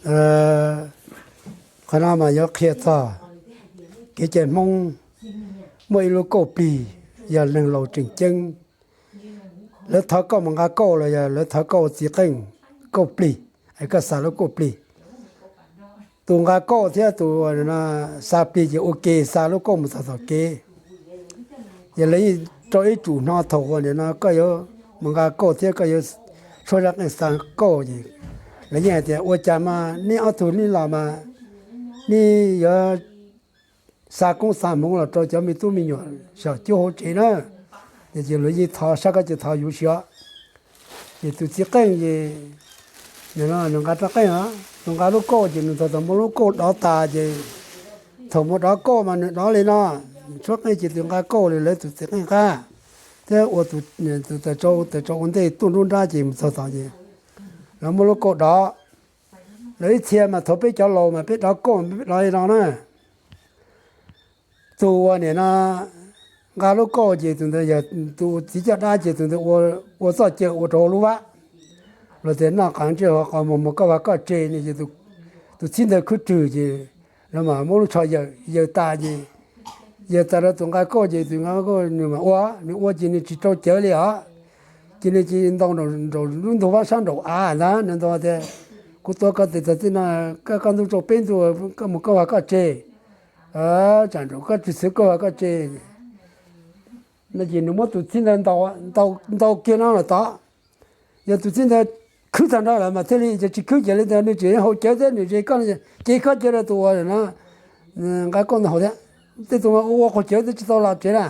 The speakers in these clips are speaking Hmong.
Qhov no mas yuav qhia txog kev cai Hmoob muaj ib lub kauj plig, yog neeg laus tseem ceeb. Lawv thov koj mus nqa kauj los yog lawv thov koj ua txiv qeej kauj plig, es koj xa lub kauj plig. Tus nqa kauj thiab tus xa plig ces ua ke xa lub kauj mus txog tom kev. Ces lawv yeej rau ib tsum hno thaum uas nim no koj yuav mus nqa kauj thiab koj yuav tshuab zaj qeej xa kauj ces lawv yeej hais tias ua cas mas neb ob tug neb los mas neb yuav xa koob xa hmoov los rau cov me tub me nyuam xyom cuab hauv tsev na. Ces lawv yeej thov, sab koj ces thov yuav si os. Ces tus txiv qeej ces nws nqa rab qeej os, nws nqa lub kauj ces nws txog tau muab lub kauj dov tas ces thaum muab dov kauj mas nws dov li no, tshuab qeej ces tus nqa kauj li lawv tus txiv qeej qab thiab ua tus tawm tsau, tawm tsau ua ntej tuaj nruab nrab ces mus txog tod ces lawv muab lub kauj dov. Lawv ib txhia mas thaum peb cov laus mas peb dov kauj peb dov li no na. Tus uas nim no nqa lub kauj ces tus ntawd yog tus txiv caj dab ces tus ntawd ua txoj cai ua rau hauv lub vab. Luag tias noj qab ntsej hauv qhov muag, mus koj vaj koj tse ne. Tus txib ntawd khwb rwg ces lawv mam muab lub tsho yaws tas ces yaws tas rau tus nqa kauj ces tus nqa kauj nws mam ua, nws ua ces nws tsis rau cawv li os. Ces nws ces ntaus nraum lub ntug vab sab nraum av ntag, nws ntaus tias, kuv tuav koj tes txog txij no, koj ntuj tsaus peb ntuj, koj mus koj vaj koj tse, tsam nraum koj tsis xwv koj vaj koj tse. No ces nws muab tus txib ntawd ntaus kiag no los tod. Yog tus txib ntawd khwb tag nrho lawm mas thiaj li, ces tsis khwb ces li ntawd nws tseem hau cawv thiab nws ces koj ces koj cia rau tus uas no nqa kauj ntawd haus thiab. Tej tus mas ua ua qaug cawv thiab tsis tau los tsev na,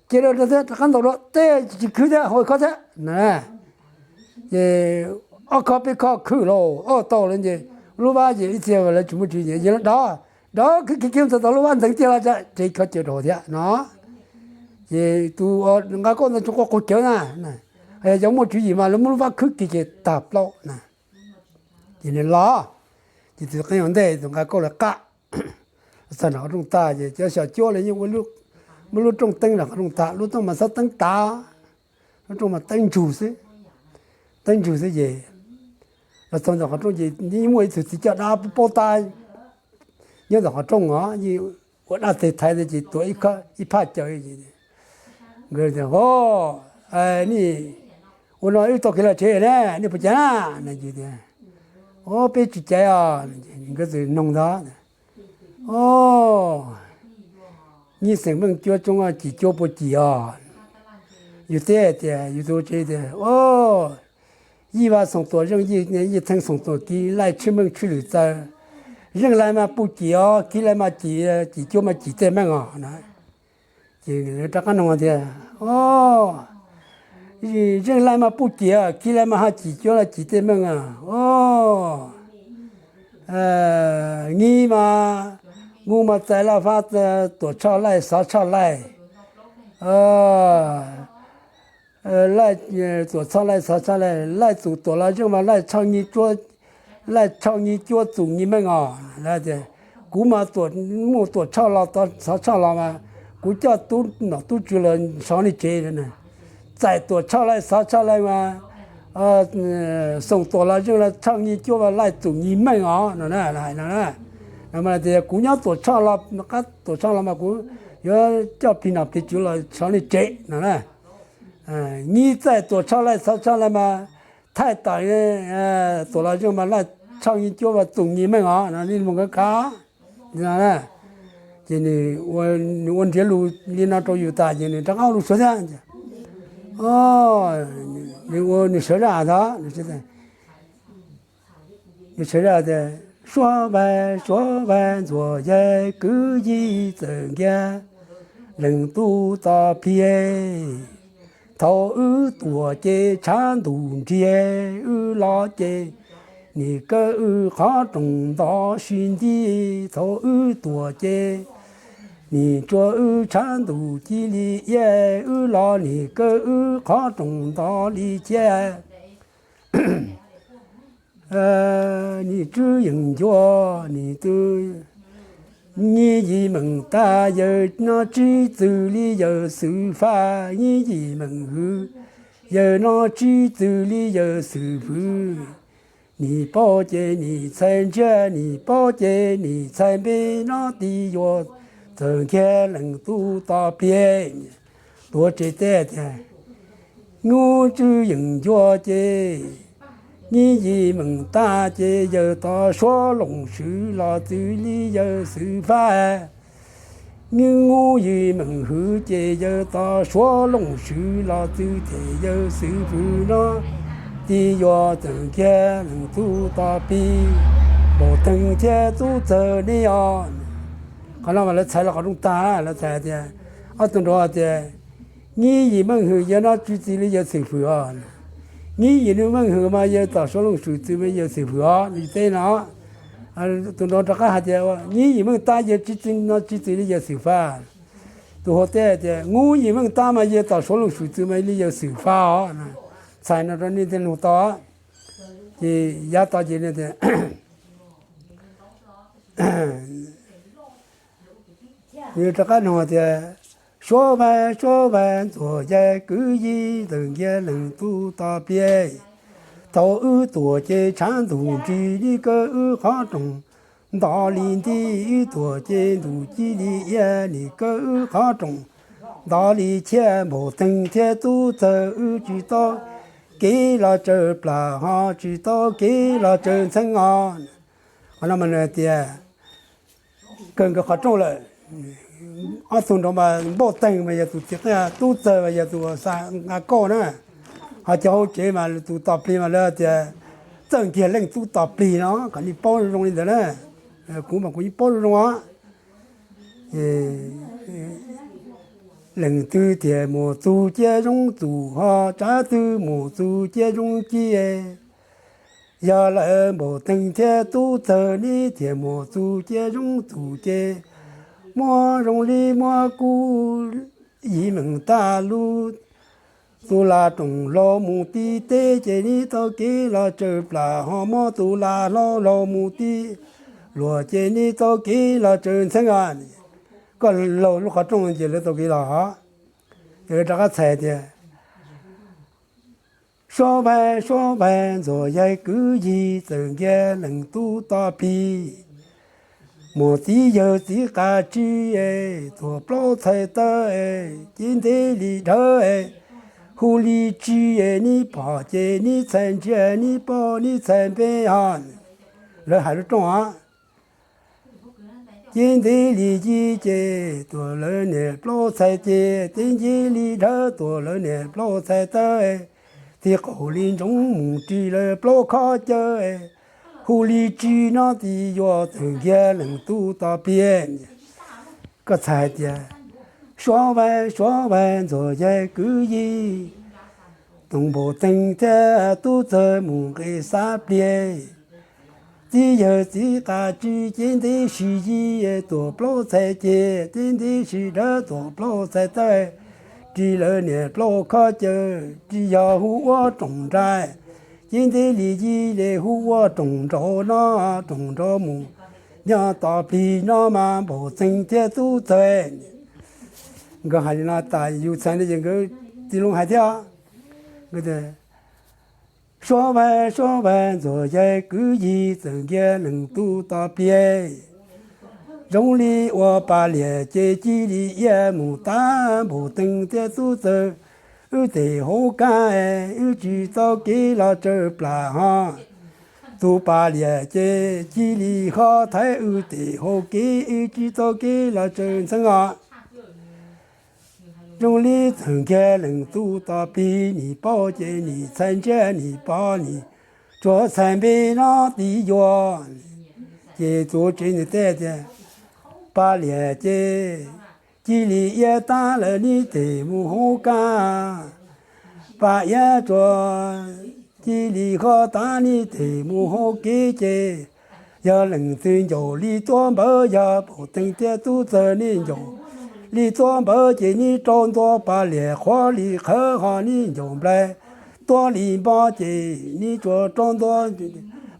cia rau thiab rov qab ntaus dua tej tsis khwb thiab hau ib khob thiab na. Ces ob khob peb khob khwb los ob tau lawm ces lub vab ces ib txhia lawv tsis muaj tswv yim, dov, dov khwb kiag kiag txog tau lub vab nteev tiag los tsev khob cawv rau thiab no. Ces tus nqa kauj ntawd tseem ua qaug cawv na, yog muaj tswv yim mas lawv muab lub vab khwb kiag ces tag plaub na. Ces nws los, ces tus qeej ua ntej tus nqa kauj lawv qab txog nram qhov rooj tag ces cov xyom cuab lawv yeej ua, muab lub rooj teeb nram qhov rooj tag, lub rooj mas txhob teeb tav, lub rooj mas teeb ntsug xwb, teeb ntsug xwb ces los txog ntawm qhov rooj ces yeej muaj ib tug txiv caj dab paub tab nyob ntawm qhov rooj os, yeej ua dab teg thaiv ntawd ces tuav ib phaj cawv. Nkawd tias, o, nej ua no wb tau kev los tsev ne, nej puas caiv na? O, peb tsis caiv os. Nkawd txawm noog ntag, o, nyij xeem meej cuab coob, cim cuab puas cim os? Yus teb hais tias, yus tus tsev tias, o, yij vaj xoom tuam zeej, yij theej xoom tuam kiv, laij tshwj meej tshwj lwm txaws, zeej laij mas puj cim os, kiv laij mas cim, cim cuab mas cim tej meej os no. Ces rov qab noog tias, o, zeej laij mas puj cim, kiv laij mas ho cim cuab los cim tej meej os? O, nyij mas, nkuj mas txais laj fab, tuam tshoj laij xov tshoj laij, laij, tuam tshoj laij xov tshoj laij, laij txum tuam los zeej mas laij tshoj nyij cuab, laij tshoj nyij cuab txum nyij meej os. Kuv mas muaj tuam tshoj los xov tshoj los mas kuv coj tub nom tub tswv los sov nej tsev. Txais tuam tshoj laij xov tshoj laij mas, xoom tuam los zeej los tshoj nyij cuab mas laij txum nyij meej os no na. Tias kuv nyob tuam tshoj los, qab tuam tshoj los mas kuv yuav coj plig nom plig tswv los sov nej tsev no na. Nyij txais tuam tshoj laij xov tshoj laij mas thaij tam tuam los zeej mas laij tshoj nyij cuab mas txum nyij meej os no, nej mus kav kav no. Ces nws ua nrhiav lus li no rau yus tas ces nws rov qab ua lus suav thiab. Nws ua nws sawv zaj ntag, nws sawv zaj tias, suav vais suav vais ntxuav yai kwv yij txawm nkiag leej tub txo plhiav. Thaum wb tuam ces tshav ntuj nriag wb los ces nim kawg wb qhov rooj nto sib nti. Thaum wb tuam ces nim tsuas wb tshav ntuj cia li iab wb los nim kawg wb qhov rooj nto li ciab. Nim tswb yeej ncua nim twb nyij yim meem tag, yawg no tsib txwg li yawg xwm faj, nyij yim meem hwv, yawg no tsib txwg li yawg xwm hwv. Nim paub ces nim txhais ntsiag, nim paub ces nim txhais npe, no tis yuav txawm nkiag leej tub tos pliag. Tuav tsev teb tias, Nyuj tswb yeem ncua ces nyib yim meem tag ces yawg tau suav loos swm los txwv li yawg xwm fab. Nyib nyuj yim meem hwv ces yawg tau suav loos swm los txwv ces yawg xwm fwm no, tis yuav txawm nkiag leej tub tos plig, npaum teeg thiab tub txawg ne os. Qhov no mas lawv txhais los qhov rooj tag, lawv txhais tias, ob tug nraud tias, nyib yim meej hwv yawg no tsis txwv li yawg xwm fwm os. Nyib yim meej hwv mas yawg tau suav loos swm txwv mas yawg xwm fwm os, nws teb no. Tus nraud rov qab hais tias, nyib yim meej tab yawg tsis txwv no tsis txwv li yawg xwm fab. Tus hauv teb tias, nyib yim meej tab mas yawg tau suav loos swm txwv mas li yawg xwm fab os. Txhais no rau nej thiaj nug tau. Ces yav tod ces tias, nws rov qab nug tias, Suav Vag, Suav Vag, ntxuam yawg kwv yij txawm nkiag leej tub tos pliag. Thaum wb tuam ces tshav ntuj nrig li kawg wb qhov rooj, nto li nti wb tuam ces ntuj ci li iab li kawg wb qhov rooj, nto li thiab npaum teeg thiab tub txawg wb tsis tau kev los tsaws plas ho tsis tau kev los tsaws ntxheeb os. Qhov no mas nws tias kawg nkawd qhov rooj lawm. Ob tug nraud mas npaum teeg mas yog tus txiv qeej, tub txawg mas yog tus xa nqa kauj na. Ho cov hauv tsev mas tus tos plig mas lawv tias txawm nkiag leej tub tos plig no, kom nej paub zoo li ntawd na. Kuv mas kuv yeej paub zoo os. Leej twg thiaj mus txug ciaj zoo txug ho, tsab twg mus txug ciaj zoo ci. Yog lawv npaum teeg thiab tub txawg neb thiaj mus txug ciaj zoo txug ces, muab zoo li muab kuv yim meem tag lub tus lam rooj hlau mus tib teb ces neb tau kev los tsaws plas ho, muab tus lam hlau hlau mus tib luag ces neb tau kev los tsaws ntxheeb os. Koj laug lub qhov rooj ces lawv tau kev los os. Ces lawv rov qab txhais tias, Suav Vag, Suav Vag, ntxuam yawg kwv yij txawm nkiag leej tub tos plig. Mus txiv yawg txiv qas tsib, tuam plaub txhais taw, cev ntev li dhawv, hu li tswv, neb pom ces neb txhais ntsiag, neb paub neb txhais npe ho. Lawv hais lub rooj os. Cev ntev li yij ces tuam lawv niam plaub txhais ceg, cev ntev li dhawv tuam lawv niam plaub txhais taw, tib qaum li ntsoov mus ris lawv plaub khob cawv, hu li tswv no tis yuav txawm nkiag leej tub tos plig. Koj txhais hais tias, Suav Vag, Suav Vag, ntxuam yawg kwv yij, tus npaum teeg thiab tub txawg mus nqis xav pliag. Txiv yawg txiv qas tsib, cev ntev li yij, tuam plaub txhais ceg, cev ntev li dhawv tuam plaub txhais taw, ris lawv niam plaub khob cawv, ris yog hu ua rooj nraim, cev ntev li yij li hu ua rooj nraud no, rooj nraud mus nyob tos plig no mas npaum teeg thiab tub txawg. Nkawd hais li no tas yus txhais no ces nkawd tib loo hais thiab. Suav Vag, Suav Vag, ntxuam yawg kwv yij txawm nkiag leej tub tos plig. Zoo li ua pas liam ces cia li iab mus tag npaum teeg thiab tub txawg, wb tes hauv kab wb tsis tau kev los tsaws plas ho. Tus pas liam ces cia li ho thaiv wb tes hauv kev wb tsis tau kev los tsaws ntxheeb os. Zoo li txawm nkiag leej tub tos plig, nim paub ces nim txhais ntsiag, nim paub nim tsuas txhais npe no tis yuav. Ces tus tsev nws teb tias, Pas liam ces cia li iab tag lawm neb tes mus hauv kab. Pas iab tsuas cia li ho tag neb tes mus hauv kev ces, yog leej twg ncaum li tuab npawv, yog npaum teeg thiab tub txawg neb ncaum li tuab npawv ces neb rau ntua pas liam qhuav li qhawv ho neb ncaum nplai tuab li npo ces neb tsuas rau ntua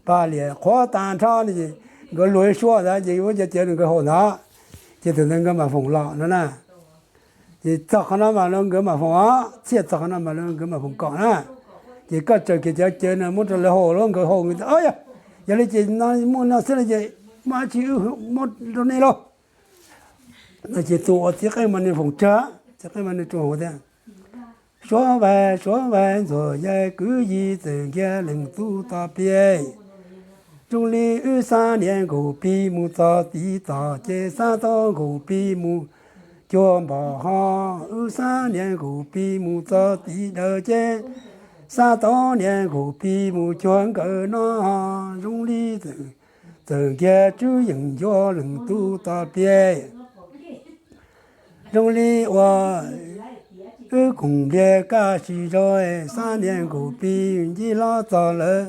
pas liam qhuav tag nrho. Nkawd luag suab ntawd ces ua cas tias nkawd haum ntawd, ces thaum ntawd nkawd mam foom los no na. Ces txog qhov no mas nkawd mam foom os, txhiaj txog qhov no mas nkawd mam foom kom na. Ces koj tsaws kiag cov cawv no muab rau lawv haus los nkawd haus nkawd tias, Yog li ces muaj no xwb no ces muaj dab tsi wb muab rau nej lauj. No ces tus uas txiv qeej mas nws foom tsag, txiv qeej mas nws tsuas hais tias, Suav vais suav vais ntxuag yawg kwv yij txawm nkiag leej tub tos pliag. Zoo li wb xa niag nkaus plig mus txog tid tod ces xa tau nkaus plig mus cuag npom ho, wb xa niag nkaus plig mus txog tid daws ces xa tau niag nkaus plig mus cuag nkawd no. Zoo li txawm nkiag tswb yeem ncua leej tub tos pliag. Zoo li uas wb koom npliag kaj sis zog, xa niag nkaus plig ncig hlo txog lawm,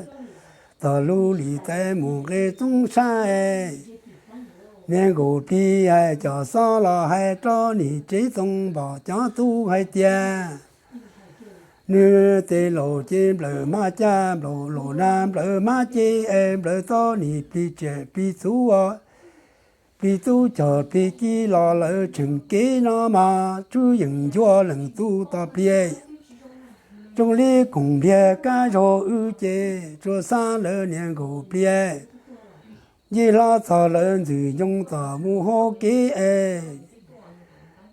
txog lub lim tais mus nqe txoob sab. Niag nkaus plig hais cov xob los hais rau niag tsev txoos npom cov tub hais tias, nws tes laus ces nplawm hmab caj, nplawm laus na nplawm hmab ces es nplawm tau niag plig tsiaj plig txhu, plig tub cog plig kib los lawm tseem kev no mas tswb yeem ncua leej tub tos pliag. Zoo li koom npliag kaj zog wb ces tsuas xa lawm niag nkaus plig ncig hlo txog lawm ntxwg ncoo tom mus hauv kev es.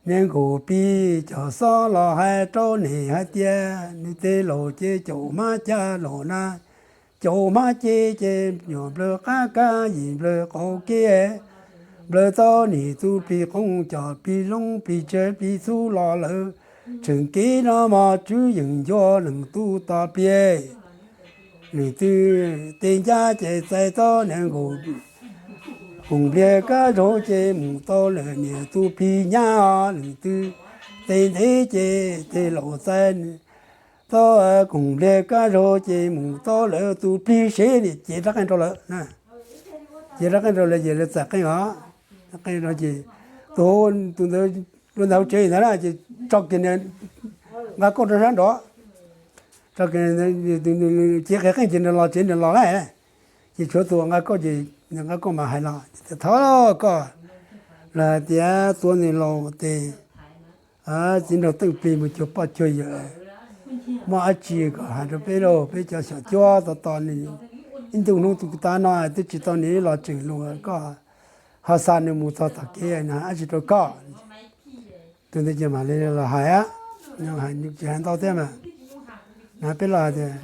Niag nkaus plig cov xob los hais rau niag hais tias nws tes laus ces caum hmab caj laus na, caum hmab ces ces nyuam nplawm qab kaj yim nplawm qaum kev, nplawm tau niag tus plig qoob cog plig loob plig tsiaj plig txhu los lawm tseem kev no mas tswb yeem ncua leej tub tos pliag. Leej twg tes ncaj ces txais tau niag nkaus, koom npliag kaj zog ces mus tau lawm niag tus plig nyab. Leej twg tes ntev ces tes laus txais tau koom npliag kaj zog ces mus tau lawm tus plig sev. Ces rab qeej rau lawm, ces rab qeej rau lawm ces lawv txais qeej os. Qeej no ces tus, tus ntawd dua ntawd hauv tsev ntawd na ces tso kiag nqa kauj rau sab nraud, tso kiag, ces qeej ces nws los tsev nws los lawm. Ces tshuav tus nqa kauj ces nws nqa kauj mas hais los, Thov koj los hais tias tua niag laus tes txiv nraug teej plig mus cuag poj cuag yawm, muaj dab tsi kom hais rau peb lauj, peb cov xyom cuab tos tos nws ib ntu hnub tus tav no twb tsis tau nws los tseem lus, koj ho xa nws mus txog tom kev no dab tsi rau koj? Tus ntawd ces mam li los hais, tsis hais ntau thiab mas, na peb los hais tias,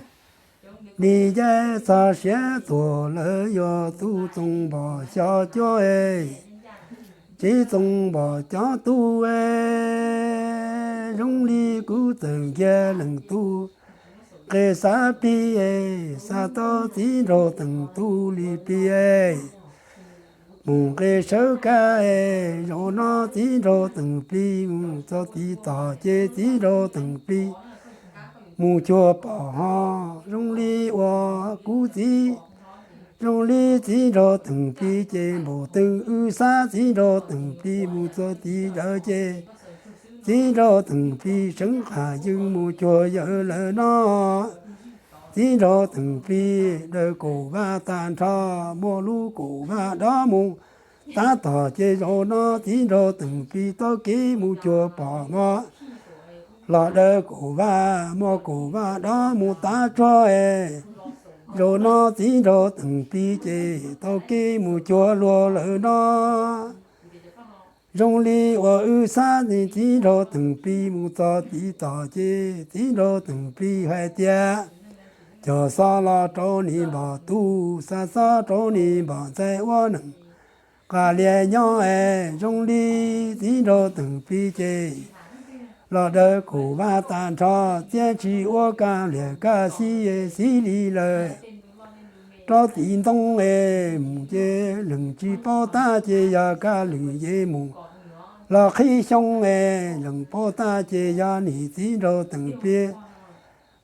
Nim caij txog siav tuag lawm yog tub txoos npom xyom cuab, tsev txoos npom cov tub, zoo li kuv txawm nkiag leej tub nqe xav plig, xa tau txiv nraug teej tub li plig mus nqe sawv kab. Zaum no txiv nraug teej plig mus txog tid tod ces txiv nraug teej plig mus cuag pom ho, zoo li uas kuv txiv, zoo li txiv nraug teej plig ces npaum twg wb xav txiv nraug teej plig mus txog tid daws ces txiv nraug teej plig seev qab yeej mus cuag yawm lawm no. Txiv nraug teej plig daws kaum vaj tag nrho, muaj lub kaum vaj dob mus tab tom ces zaum no txiv nraug teej plig taug kev mus cuag pom mog, los daws kaum vaj, muaj kaum vaj dob mus tav tsuag. Zaum no txiv nraug teej plig ces taug kev mus cuag luag lawm no. Zoo li uas wb xav txiv nraug teej plig mus txog tid tod ces txiv nraug teej plig hais tias, cog xob los rau niag npom tub, xa xob rau niag npom ntxhais ua neej qab lias nyob es. Zoo li txiv nraug teej plig ces los daws kaum vaj tag nrho, txiab ntsis ua kab lias kab xib, xib li lawm rau tim ntoo es mus ces leej tsis paub tab ces yog kab lwm yeej mus los qhib xyoo es, leej paub tab ces yog niag txiv nraug teej plig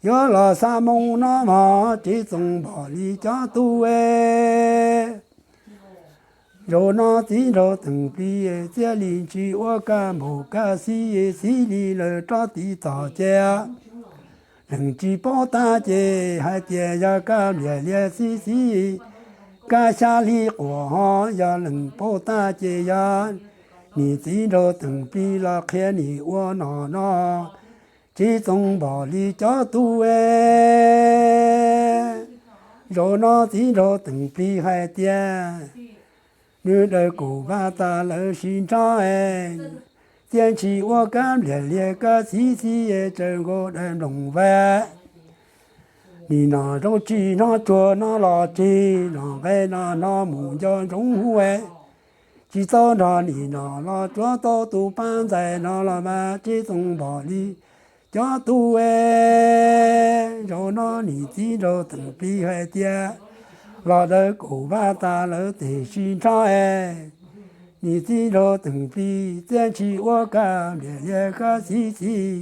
yuav los xa moo no mog, tsev txoos npom li cov tub. Zaum no txiv nraug teej plig txiab li ntsis ua kab npaum kab xib, xib li lawm rau tim tod ces leej tsis paub tab ces hais tias yog kab lias lias xib xib, kab xya hli quas ho, yog leej paub tab ces yog niag txiv nraug teej plig los qhia niag ua no no. Txiv Txoov Npom Lis cov tub, zaum no Txiv Nraug Teem Plig hais tias nws daws kaum vaj tas lawv sib nrog, tiab ntshis ua kab npliag liag kab txhiv txhiv, tsaws nkaus daim nplooj vais. Nim no zoo tsis hnov tsuag no los tseg, no nqe no no mus nco ntsoov hu, tsis txhob nrog nim no los tsuav tau tus pab ntxhais no los mas. Txiv Txoov Npom Lis cov tub, zaum no nim Txiv Nraug Teem Plig hais tias los daws kaum vaj tas lawv tes sib nrog, nim Txiv Nraug Teem Plig tiab ntshis ua kab npliag liag kab txhiv txhiv,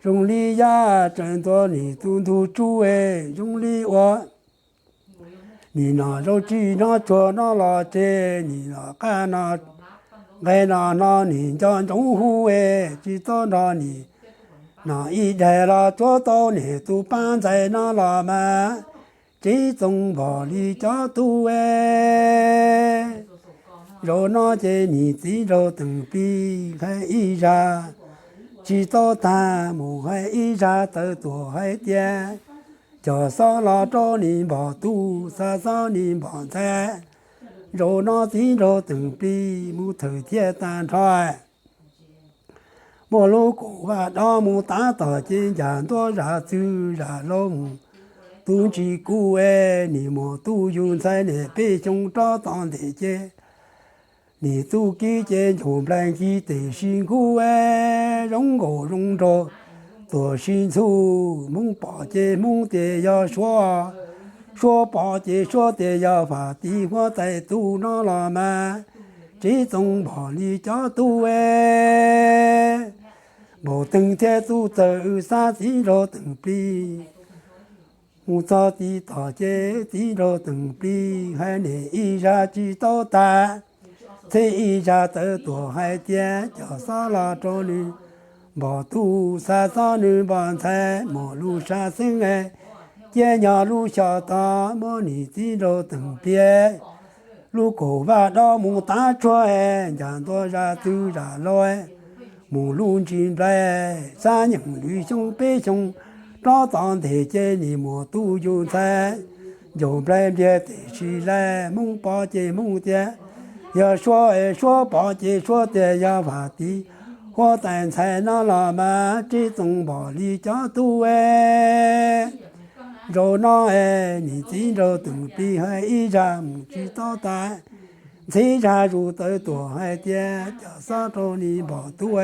zoo li yaj tsaws ntua nim tus ntug tsuj, zoo li ua nim no zoo tsis hnov tsuag no los tseg, nim no qab no nqe no no nim nco ntsoov hu, tsis txhob nrog nim no ib daig los tsuav tau nim tus pab ntxhais no los mas. Txiv Txoov Npom Lis cov tub, zaum no ces nim Txiv Nraug Teem Plig hais ib zaj tsis tau tag, mus hais ib zaj tawv tuam hais tias cov xob los rau nim npom tub, xa xob nim npom ntxhais. Zaum no Txiv Nraug Teem Plig mus thawm thiaj tag nrho, muaj lub kaum vaj dob mus tav tom ces ncas ntua zam txwv zam laug mus tu ntsis kuj, nim muam tub yug ntxhais niam peb xyoo rov tom ntej ces nim tub kib ces ncaug nplaig ncig tes sib nkuj, zoo nkaus zoo nraug tuam sib ntxhub. Hmoob pom ces Hmoob tias yog Suav, Suav pom ces Suav tias yog Fam Tis huab tais tub no los mas. Txiv Txoov Npom Lis cov tub, npaum teeg thiab tub txawm wb xab Txiv Nraug Teem Plig. Mus txog tim tom ces Txiv Nraug Teem Plig hais nim ib zaj tsis tau tag, txhib ib zaj tawv tuam hais tias cov xob los rau nws npom tub, xa xob nws npom ntxhais, muaj lub sab xeeb cia nyob lub xyos tod, muab nim Txiv Nraug Teem Plig lub kaum vaj dob mus tav tsuag, ncas ntua zam txwv zam laug mus lub ntsis nplaig, xab nyeem lwm xyoo peb xyoo rov tom ntej ces nim muam tub yug ntxhais ncaug nplaig npliag tes sib laij. Hmoob pom ces Hmoob tias yog Suav, Suav pom ces Suav tias yog Fam Tis huab tais ntxhais no los mas. Txiv Txoov Npom Lis cov tub, zaum no nim Txiv Nraug Teem Plig hais ib zaj mus tsis tau tag, ntxhib zaj zus tawv tuam hais tias cov xob rau nim npom tub,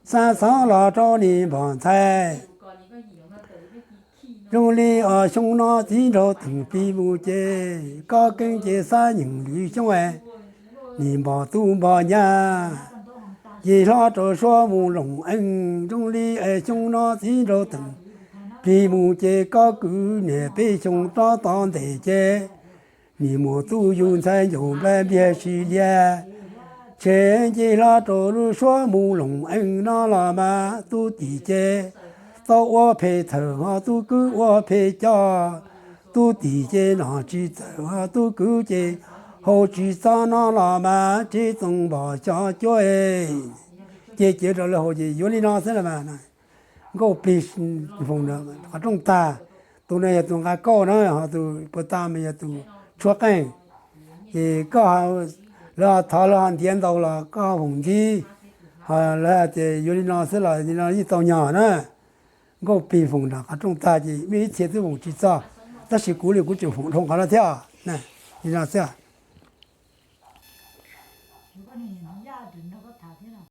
xa xob los rau nim npom ntxhais. Zoo li os xyoo no Txiv Nraug Teem Plig mus ces kob keeb ces xab nyeem lwm xyoo, nim npom tub npom nyab, ces hlob rau Suav mus loos eej. Zoo li es xyoo no Txiv Nraug Teem Plig mus ces kob kwv niam peb xyoo rov tom ntej ces nim muam tub yug ntxhais ncaug nplaig npliag sib laij, ces nce hlo rau lub Suav mus loos eej no los mas. Tub tim ces tau ua phem thawm ho tub kwv ua phem coj, tub tim ces nom tsis txawm ho tub kwv ces haus tsis txog no los mas. Txiv Txoov Npom Lis cov tub, ces cia rau lawv haus ces yuav li no xwb los mas. Nkauj Plig foom qhov rooj tag, tus no yog tus nqa kauj na, ho tus puag ta mas yog tus tshuab qeej. Ces koj, lawv ho thov lawv ho ntiav ntau los koj ho foom ntxiv, ho lawv hais tias yuav li no xwb los li no yeej tau nyog na. Nkauj Plig foom nram qhov rooj tag ces muaj ib txhia twb foom tsis txog, tab sis kuv li kuv tseem foom dhau qhov no thiab. Li no xwb.